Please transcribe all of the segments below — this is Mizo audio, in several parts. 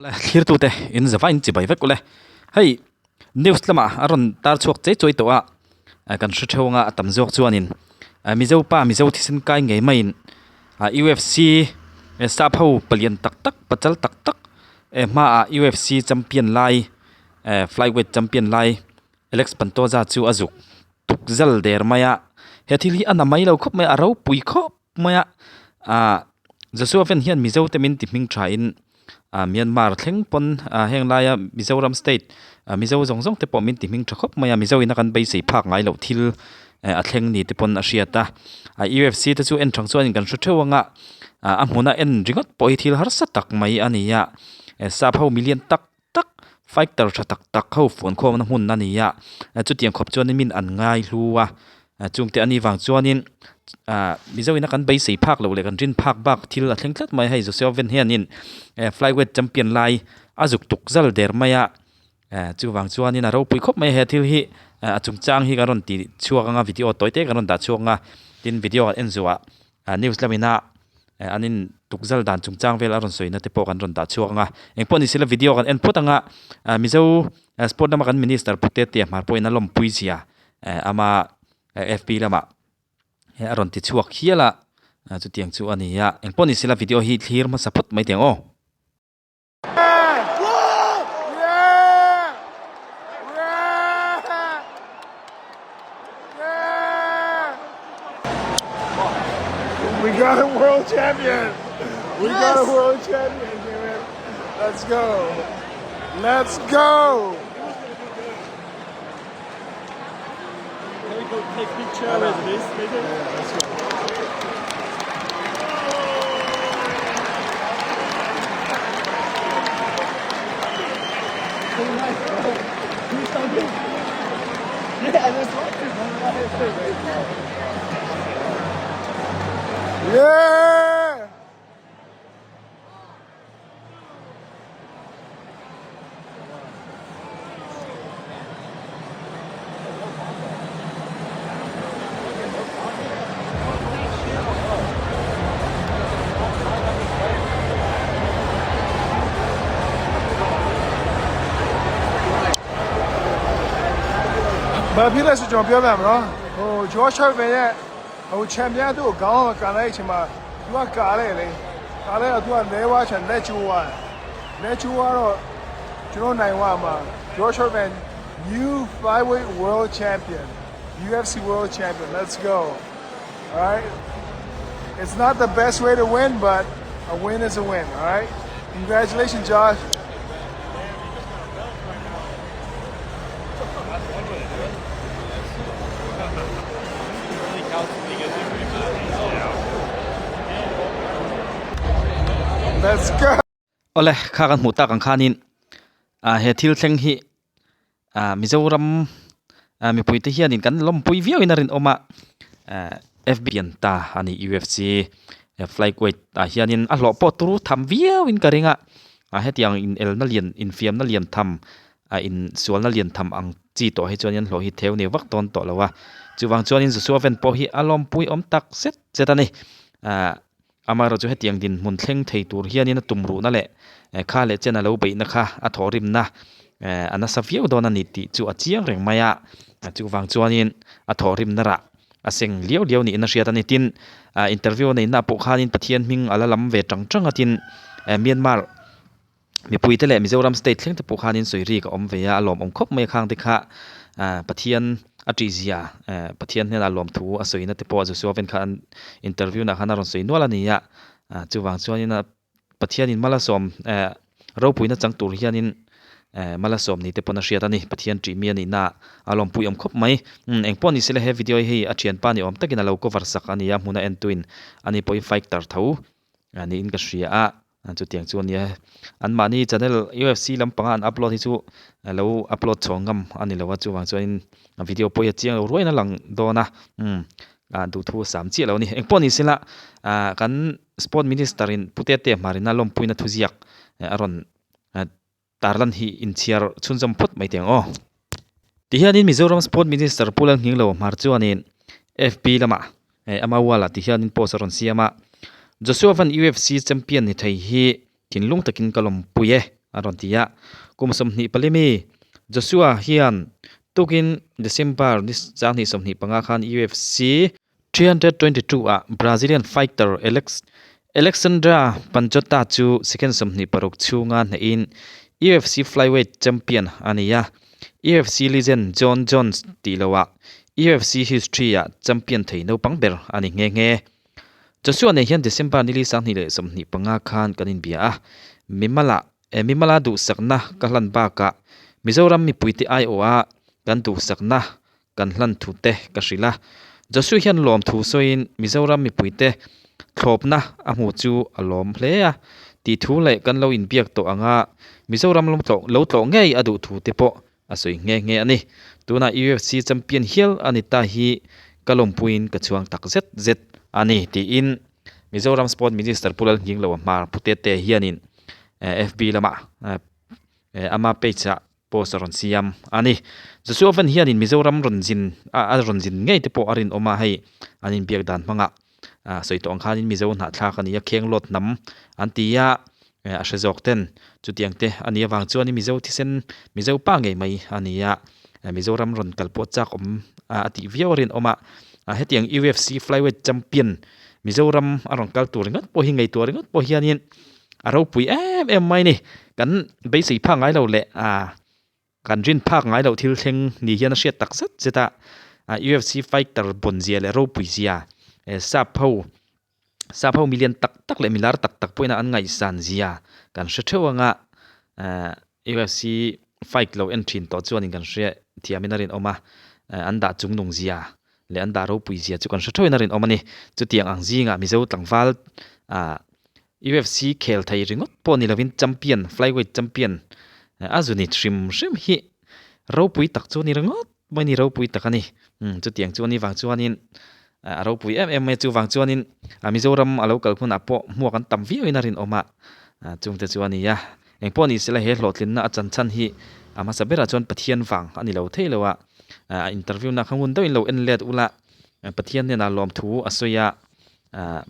Thlirtute in zava in chibai vek ule. Hei news lamah a rawn tar chhuak chei chuai tawh a, kan hre theuh anga a tam zawk chuanin Mizo pa Mizo thisen kai ngei maiin UFC sap ho palian tak tak pachal tak tak hmaah UFC champion lai flyweight champion lai Alex Pantoja chu a zuk tuk zal der mai a, he thil hi a na mai lo khawp mai a, a ropui khawp mai a, ah Joshua fan hian Mizo te min ti hming tha in ah Myanmar thleng pawn ah heng laia Mizoram state ah Mizo zawng zawng te pawh min ti hming tha khawp mai a, Mizo ina kan beisei phak ngai loh thil eh a thleng ni te pawn a hriat a, ah UFC te chu en thang chuan kan hre theuh ang a, ah a hmuna en ringawt pawh hi thil harsa tak mai a ni a, eh sap ho million tak tak fighter tha tak tak ho fuan khawmna hmun a ni a chutiang khawp chuanin min an ngai hlu a chungte a nih vang chuanin ah mizo ina kan beisei phak loh leh kan rin phak bak thil a thleng tlat mai a hei Joshua Van hianin flyweight champion lai a zuk tuk zal der mai a chuvang chuanin a ropui khawp mai a he thil hi a chungchang hi kan rawn ti chhuak ang a video tawi te kan rawn dah chhuak ang a tin video en zuah News lamina an in tukzal dan chungchang vel a rawn sawi na te pawh kan rawn dah chhuak ang a, engpawh ni sela video kan en phawt ang a, Mizo sport lama kan minister Pu Tetea hmar pawhin a lawmpui zia ama FB lamah a rawn ti chhuak hial a, chutiang chu a ni a, engpawh ni sela video hi thlir hmasa phawt mai teh ang aw. We got a world champion. We got a world champion, damn it. Let's go. Let's go. Can we go take picture with this later? Yeah, let's go. So nice, bro. Do something. Yeah, I just want to. Yeah! ဘာဖြစ်လဲဆိုကျွန်တော်ပြောပြမယ်နော်ဟိုဂျော့ချာဗန်ရဲ့ဟိုချန်ပီယံသူ့ကိုခေါင်းကန်လိုက်အချိန်မှာသူကကာလိုက်လေကာလိုက်တော့သူကလဲဝါချန်လက်ချိုးသွားလက်ချိုးသွားတော့ကျွန်တော်နိုင်သွားမှာဂျော့ချာဗန် new flyweight world champion UFC world champion let's go all right it's not the best way to win but a win is a win all right congratulations Josh Let's go. Awle, kha kan hmuh tak ang khanin ah he thil thleng hi ah Mizoram ah mipuite hianin kan lawmpui viau in a rinawm a ah F_B an ta a ni U_F_C flyweight ah hianin a hlawh pawh turu tham viau in ka ring a ah hetiang in elna lian infiamna lian tham a insualna lian tham ang chi tawh hi chuanin hlawh hi theu nei vak dawn tawh lo a chuvang chuanin Joshua Van pawh hi a lawmpui awm tak zet zet a ni ah amaherawhchu hetiang dinhmun thleng thei tur hianin a tum ruhna leh kha leh chen a lo beihna kha a thawhrimna eh a nasa viau dawn a ni tih chu a chiang reng mai a chuvang chuanin a thawhrimna rah a seng liau liau niin a hriat a ni tin ah interview a neihna pawh khanin Pathian hming a la lam ve tang tang a tin eh Myanmar Mipuite leh Mizoram state thleng te pawh khanin sawi rik a awm ve a, a lawmawm khawp mai a khang te kha Pathian a tih zia Pathian hnenah lawmthu a sawina te pawh Joshua ven kha an interview nah khan a rawn sawi nual a ni a, chuvang chuanin Pathianin mal a sawm ropuina chang tur hianin mal a sawm ni te pawn a hriat a ni, Pathian tih mi a nihna a lawmpui awm khawp mai. Engpawh ni sela he video hi hei a thianpa ni awm takin a lo cover sak a ni a, hmuna entuin ani pawhin fighter tho niin ka hria a. Chutiang chu a nia, anmahni channel UFC lampanga an upload hi chu lo upload chho ngam a ni lo a, chuvang chuanin video pawh hi a chiang lo ruaiin a lang dawn a, umm duhthu a sam chiah lo a ni. Engpawh ni sela kan sport minister in Pu Tetea Hmarina lawmpuina thuziak a rawn Tarlan hi inchhiar chhunzawm phawt mai teh ang aw. Tihianin Mizoram Sport Minister Pu Lalnghinglo Hmar chuanin FB lamah ama wall ah tihianin post a rawn siam a, Joshua Van UFC champion ni thei hi thinlung takin ka lawmpui e. a rawn ti a. Kum 24 mi Joshua hian tukin December ni 2025 khan UFC 322 ah Brazilian fighter Alex Alexandra Panjota chu second 26 chhunga hnehin UFC flyweight champion a ni a. UFC legend Jon Jones tih loah UFC history-ah champion thei naupang ber a ni nghe nghe. Joshua nen hian December ni li 2025 khan kan inbia a, Mimala eh Mimala duhsakna ka hlan bakah Mizoram mipuite aiawha kan duhsakna kan hlan thu te ka hrilh a. Joshua hian lawmthu sawiin Mizoram mipuite thlawpna a hmu chu a lawm hle a, tih thu leh kan lo inbiak tawh anga Mizoram lo tlawh ngei a duh thu te pawh a sawi nghe nghe a ni. Tunah UFC champion hial a ni ta hi ka lawmpuiin ka chhuang tak zet zet a ni, tiin Mizoram Sport Minister Pu Lalhnginglo Hmar Putete hianin FB lamah ama page-ah post a rawn siam a ni. Joshua Van hianin Mizoram rawn zin a rawn zin ngei te pawh a rinawm a, hei an inbiak dan hmangah sawi tawh ang khanin Mizo hnahthlak a ni a, Khenglawt hnam an ti a, a hre zawk ten chutiang te a nih avang chuanin Mizo thisen Mizo pa ngei mai a ni a, Mizoram rawn kal pawh chak awm a tih viau a rinawm a, hetiang UFC flyweight champion Mizoram a rawn kal tur ringawt pawh hi ngaihtuah ringawt pawh hianin a ropui em em mai a ni. Kan beisei phak ngai lo leh ah kan rin phak ngai loh thil thleng ni hian a hriat tak zet zet a, UFC fighter bawn zia leh ropui zia sap ho sap ho milian tak tak leh milar tak tak pawhin an ngaihsan zia kan hre theuh anga UFC fight lo en thin tawh chuanin kan hre thiamin a rinawm a, an dah chungnung zia leh an dah ropui zia chu kan hre theuhin a rinawm a ni. Chutiang ang zingah Mizo tlangval ah UFC khel thei ringawt pawh ni lovin champion, flyweight champion a zu ni hrim hrim hi ropui tak chu a ni ringawt mai ni, ropui tak a ni. Umm chutiang chu a ni vang chuanin a ropui em em mai a, chuvang chuanin Mizoram a lo kal hunah pawh hmuak an tam viauin a rinawm a, chungte chu a ni a. Engpawh ni sela he hlawhtlinna a chan chhan hi a hmasa berah chuan Pathian vang a ni lo thei lo a, a interview na kha ngun deuhin lo en let ula, Pathian hnenah lawmthu a sawi a,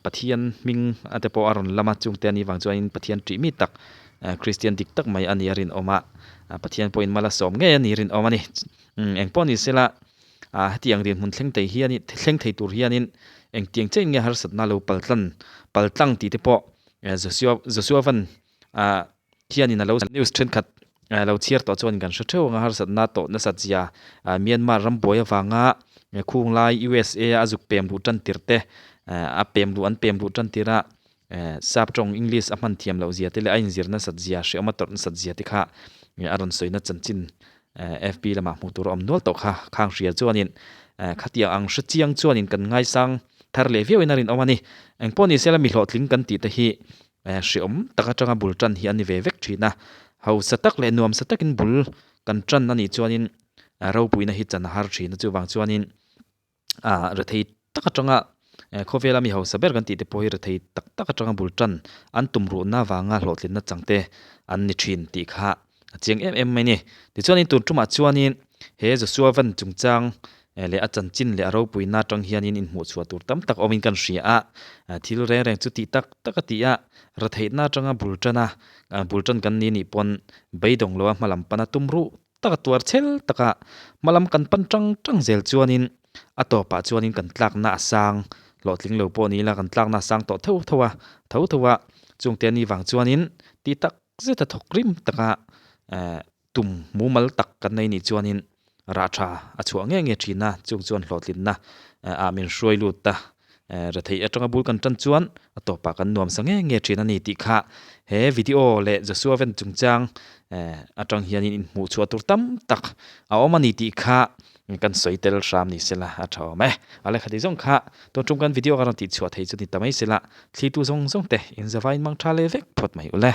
Pathian hming a te pawh a rawn lam a, chungte a nih vang chuanin Pathian ṭih mi tak, Kristian dik tak mai a nih a rinawm a, Pathian pawhin mal a sawm ngei a nih rinawm a ni. Engpawh ni sela, hetiang dinhmun thleng thei hianin, thleng thei tur hianin engtiang chiahin nge harsatna lo paltlan, paltlang tih te pawh Joshua, Joshua van hianin a lo news thenkhat lo chhiar tawh chuan kan hre theuh ang a, harsatna tawh nasat zia Myanmar ram buai avanga khung lai USA a zuk pem luh tan tir te a pem luh an pem luh tan tir a sap tawng English a hman thiam loh zia te leh a inzir nasat zia hrehawm a tawrh nasat zia te kha a rawn sawi na chanchin FB lamah hmuh tur a awm nual tawh kha khang hria chuanin khatiang ang hre chiang chuanin kan ngaisang thar leh viauin a rinawm a ni. Engpawh ni sela mi hlawhtling kan tih te hi Hreawm tak atanga bul tan hi a ni ve vek thin a, hausa tak leh nuamsa takin bul kan tan a nih chuanin ropuina hi chan a har thin a, chuvang chuanin ah rethei tak atanga khawvela mi hausa ber kan tih te pawh hi rethei tak tak atanga bul tan an tum ruhna avanga hlawhtlinna chang te an ni thin tih kha A chiang em em mai ni. Tichuanin tun tumah chuanin he Joshua van chungchang leh a chanchin leh a ropuina atang hianin inhmuhchhuah tur tam tak awmin kan hria a. Thil reng reng chu tih tak tak a ti a, ratheihna atanga bul tan a, bul tan kan ni nih pawn beidawng loa hmalam pana tum ruh taka tuar chhel taka hmalam kan pan tang tang zel chuanin a tawpah chuanin kan tlakna a sang hlawhtling lo pawh ni ila kan tlakna a sang tawh tho tho a, tho tho a. Chungte a nih vang chuanin tih tak Zeta thawk rim taka tum mumal tak kan nei nih chuanin rah tha a chhuah nge nge thin a, chung chuan hlawhtlinna ah min hruai lut a, retheih atanga bul kan tan chuan a tawpah kan nuamsa nge nge thin a ni tih kha he video leh Joshua Van chungchang atang hianin inhmuh chhuah tur tam tak a awm a ni tih kha kan sawi tel hram ni sela a tha awm e. A lehkha tih zawng kha tun tum kan video ka rawn tih chhuah thei chu ni ta mai sela thlitu zawng zawng te inzavain mang tha leh vek phawt mai ule.